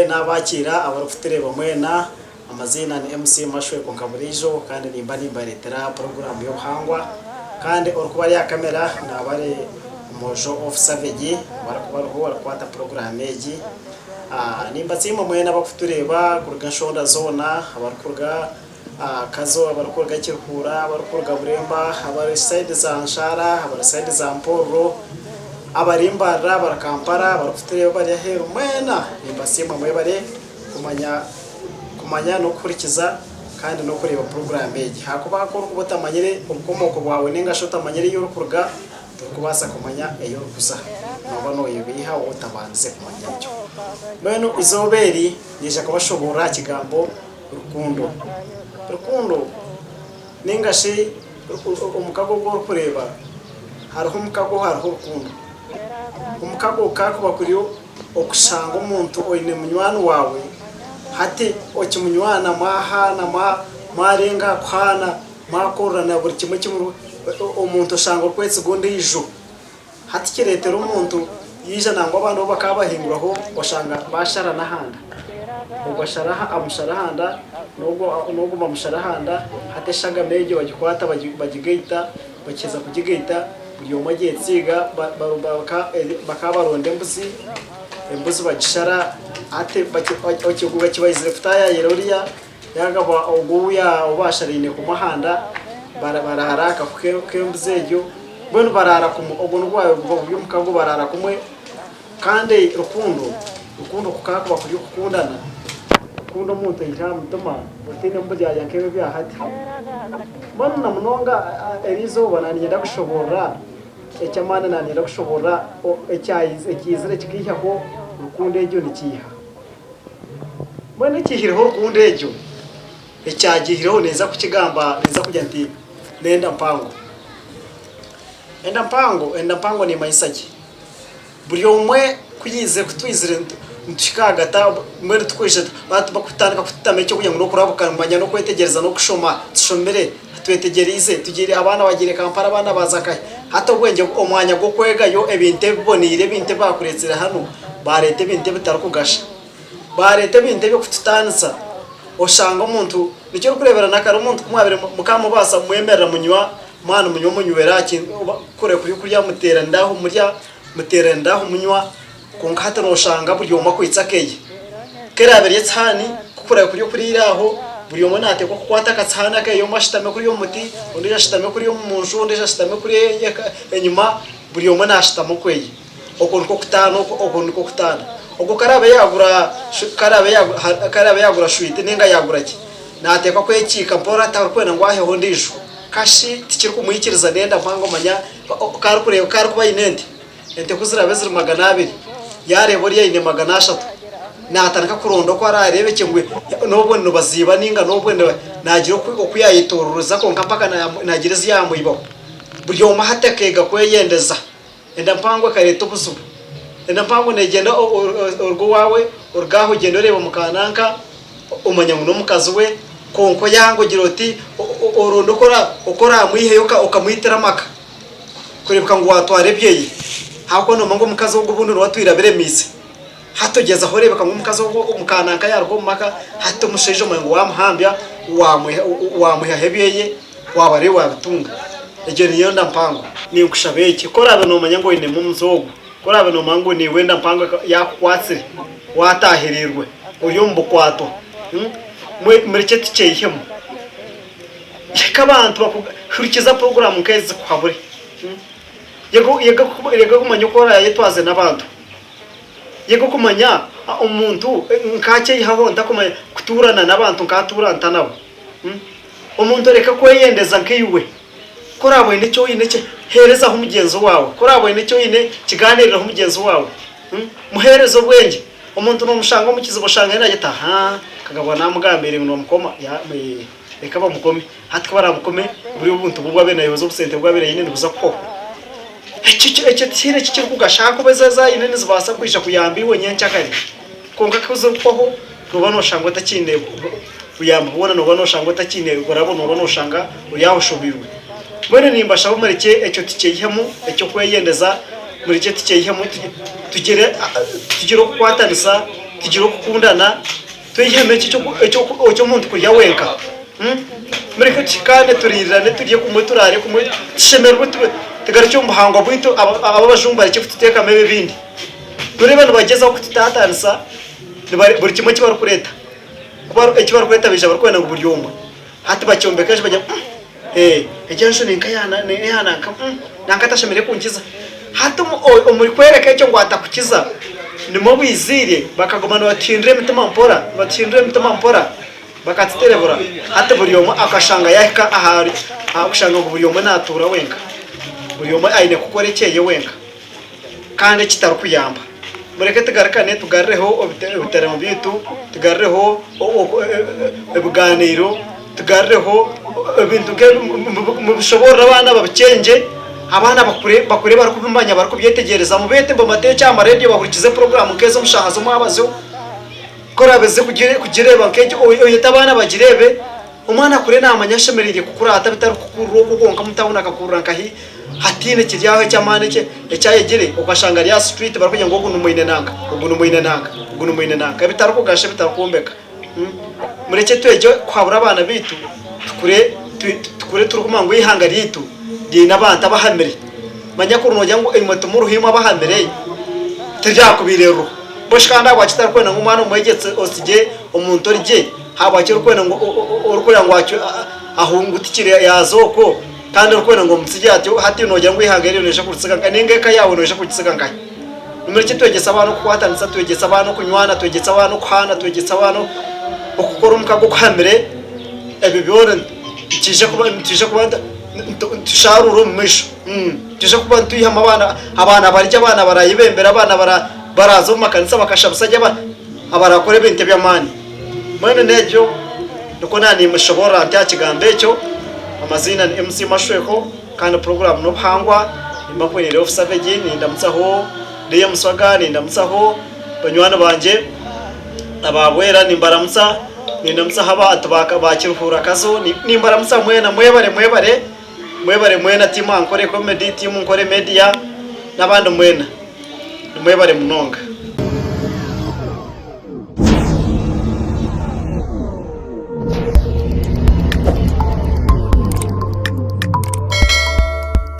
Naabakiira abarikutureeba mwena, amaziina ni MC Mashweko nka buriijo kandi nimba nimbareetera puroguraamu y'obuhangwa kandi orikuba ari aha kamera naaba ari Omwojo of Savage niwe arikuba ariho arikukwata puroguraamu egi. Nimbasiima mwena abarikutureeba kuruga enshonda zoona abarikuruga Kazo, abarikuruga Kiruhura, abarikuruga Buremba, abari sayidi za Nshaara, abari sayidi za Mpororo, abari Mbarara, abari Kampala, abarikutureeba abari aheeru mwena nimbasiima mwebare kumanya kumanya n'okuhurikiza kandi n'okureeba puroguraamu egi ahakuba ku orikuba otamanyire obukomooko bwawe ninga shi otamanyire ei orikuruga torikubaasa kumanya ei orikuza nooba nooyebeiha waaba otabandize kumanya ekyo. Mbwenu eizooba eri niinyija kubashoboorora aha kigambo Rukundo. Rukundo ninga shi omukago ogu orikureeba, hariho omukago hariho rukundo. Omukago kakuba kuri okushanga omuntu oine munywani waawe, hati okimunywana mwahaana mwarenga aha kuhaana, mwakorerana buri kimwe eki muri, omuntu oshanga orikwesiga ondiijo. Hati kireetera omuntu yaija nangwa abandi obu bakaba bahinguraho oshanga bashara n'ahanda. Ogwo ashara aha amushara ahanda n'ogwo n'ogwo bamushara ahanda hati eshagama egyo bagikwata bagigaita bakiheza kugigaita buri omwe agyetsiiga bakaba baronda embuzi, embuzi bagishara hati bakibaizire kutaayaayira oriya Yaagaba ogwo ou ou baasharaine kumwe ahanda, baraara aha kafu k'embuzi egyo, mbwenu baraara kumwe, ogwo nigwo gwabaire guba guri omukago baraara kumwe, kandi rukundo, rukundo ku kaakuba kuri okukundana, kukunda omuntu oiha aha mutima otainemu buryarya nk'ebi ebya hati. Mbwenu na munonga eriizooba naaniinyenda kushoboorora eky'amaani naaniinyenda kushoboorora ekiizire kikaihaho rukundo egyo nikiiha? Mbwenu ekiihireho rukundo egyo, ekyagiihireho ninza kukigamba ninza kugira nti n'enda mpango. Enda mpango, enda mpango neemanyisa ki? Buri omwe ku yaizire ku twizire nituhika ahagati aho mbwenu tukwija bakutandika kututamu eky'okurya ngu n'okurabuka manya n'okwetegyereza n'okushoma tushomire twetegyereize tugiire abaana bagiire Kampala abaana baaza nkahi hati obwengye omwanya gw'okwegayo ebintu ebiboneire ebintu ebi baakureetsire hanu Baareeta ebintu ebitarikugasha. Baareeta ebintu eby'okututaanisa. Oshanga omuntu, nikyo orikureebera na kare omuntu ku mwabaire mukamubaasa mwemerera munywa, mwaba nimunywa munywera aha kintu oba kure kuri kurya muteeranira aho murya, muteeranira aho munywa, kwonka hati nooshanga buri omwe akwaitse akeye. Ku eraabe eri esihaani, ku kuraabe kuri okuriira aho, buri omwe naateekwa kukwata akasihaani akeye, omwe ashutame kuriya omu muti, ondiijo ashutame kuriya omu nju, ondiijo ashutame kuriya enyima, buri omwe naashutama okweye. Okwo nikwo kutaana okwo, okwo nikwo kutaana. Ogwo ku araabe yaagura ku araabe ku araabe yaagura shwiti nainga yaagura ki, naateekwa kwekiika mpora atarikwenda ngu aheho ondiijo. Kashi tikirikumwikiriza n'enda mpango manya ku arikureeba ku arikuba aine ente, ente ku ziraabe ziri 200, yaareeba oriya aine 300, naatandika kuronda oku araareebekye ngu n'obwo nibaziiba nainga n'obwo naagira oku yaayetoororeza kwonka mpaka naagira ezi yaamwibaho. Buri omwe hati akeega kweyendeza. Enda mpango ekareeta obuzibu. Enda mpango neegyenda oruga owaawe, oruga aha ogyenda oreeba muka nanka, omanya ngu n'omukazi we, kwonka oyanga ogira oti oronda oku oraamwiheyo okamwitira amaka kureebeka ngu waatwara ebyeye ahabw'okuba noomanya ngu omukazi ogwo obundi niwe atwire abiremiise. Hati ogyezaho oreebeka ngu omukazi ogwo muka nanka yaaruga omu maka, hati omushaija omanya ngu waamuhambya, waamwihaho ebyeye. Waaba ariyo waabitunga, egyo niyo nda mpango. Ninkushaba eki, ku oraabe noomanya ngu oinemu omuze ogwo, ku oraabe noomanya ngu naiwe enda mpango yaakukwatsire, waataahiriirwe, ori omu bukwatwa, murekye tukyeihemu. Reka abantu bakuhurikize puroguraamu nk'ezi zikuhabure. Yega kumanya oku oraayetwaze n'abantu. Yega okumanya omuntu nkaakyeyihaho nta kumanya kutuurana n'abantu nkaatuura nta nabo. Omuntu areke kweyendeza nkaiwe. Ku oraaboine eki oine kye, heerezaho mugyenzi waawe. Ku oraaboine eki oine, kigaaniireho mugyenzi waawe. Muheereze obwengye. Omuntu noomushanga omu kizibu oshanga yena agira ati, Ahaa, Kagabo naamugambiire ngu noomukoma, reka bamukome. Hati ku baraamukome, buri obuntu bwe obu abaire naayehoza obusente obu abaire aine nibuza kuhwaho. Ekyo ekyo tihaine eki kirikugasha ahakuba ezo ezi aine nizibaasa kwija kuyamba iwe nyenkyakare. Kwonka ku zirikuhwaho, nooba nooshanga otakiine buyambi bwona, nooba nooshanga otakiine burabo, nooba nooshanga ori aho oshobeirwe. Mbwenu nimbashaba murekye ekyo tukyeyihemu eky'okweyendeza. Murekye tukyeyihemu tugire tugire okukwatanisa, tugire okukundana, tweyihemu eki eky'omuntu kurya wenka. Mureke tuhikaane turiirirane turye kumwe turaare kumwe tushemererwe tugarukye omu buhangwa bwaitu ab'abajungu barekye kututeekamu ebi ebindi. Noreeba nibagyezaho kututaataanisa buri kimwe eki barikureeta. Eki barikureeta baija barikwenda ngu buri omwe hati bakyombeka eki bagira ngu egi enju ni nka eya nanka, nanka tashemereire kunkiza. Hati omuri kworeka ekyo ngu atakukiza nimwo bwiziire bakaguma nibatuhindura emitima mpora, nibatuhindura emitima mpora bakatuterebura hati buri omwe akashanga yahika ahari kushanga ngu buri omwe natuura wenka, buri omwe aine kukora ekyeye wenka. Kandi ekitarikuyamba. Mureke tugarukane tugarureho ebiterano byaitu, tugarureho ebiganiiro, tugarureho ebintu nk'ebi mubishoboorore abaana babikyengye, abaana bakure bakure barikubimanya barikubyetegyereza, mubeete mubateekye aha mareediyo bahurikize puroguraamu nk'ezo omu shaaha z'omwabazyo, ku oraabe oze kugireeba nk'egyo oyete abaana bagireebe. Omwana akure naamanya ashemereire kukura ata bitari kukurira okwo kwonka omu tawuni akakurira nkahi hataine kiri aho eky'amaani eki ayegire okashanga ari aha street barikugira ngu ogu ni mwine nanka, ogu ni mwine nanka, ogu ni mwine nanka ebitarikugasha ebitarikwombeka. Murekye twegye kuhabura abaana baitu tukure tukure turikumanya ngu eihanga ryaitu riine abantu abahamire. Manya kuri noogira ngu imwe timuriho imwe abahamire tiryakubaire ririho. Mbwenu shi kandi ahabwaki otarikwenda ngu omwana omwegyese otsigye omuntu ori gye? Habwaki orikwenda ngu orikureba ngu ahungutikire yaaza okwo kandi orikwenda ngu omutsigye atyo hati noogira ngu eihanga eryo noija kuritsiga nkahi nainga eka yaawe noija kugitsiga nkahi? Nimurekye twegyese abaana okukwatanisa, twegyese abaana okunywana, twegyese abaana okuhaana, twegyese abaana okukora omukago oguhamire, ebyo byona nikiija kuba nitwija kuba nitusharuura omu maisho. Nitwija kuba nitwihamu abaana abaana bari gye, abaana barayebembera, abaana baraaza omu makanisa bakashabisa gye, abarakora ebintu eby'amaani. Mbwenu n'egyo nikwo naanimushoboorora nti aha kigambo ekyo, amaziina ni MC Mashweko kandi puroguraamu n'obuhangwa, nimba mpwereire Ofu Savage, nindamutsaho Leah Muswaga, nindamutsaho banywani bangye aba Bwera nimbaramutsa, nindamutsaho abantu ba Kiruhura Kazo, nimbaramutsa mwena mwebare mwebare, mwebare mwena tiimu Ankore Comedy, tiimu Nkore Media n'abandi mwena, nimwebare munonga.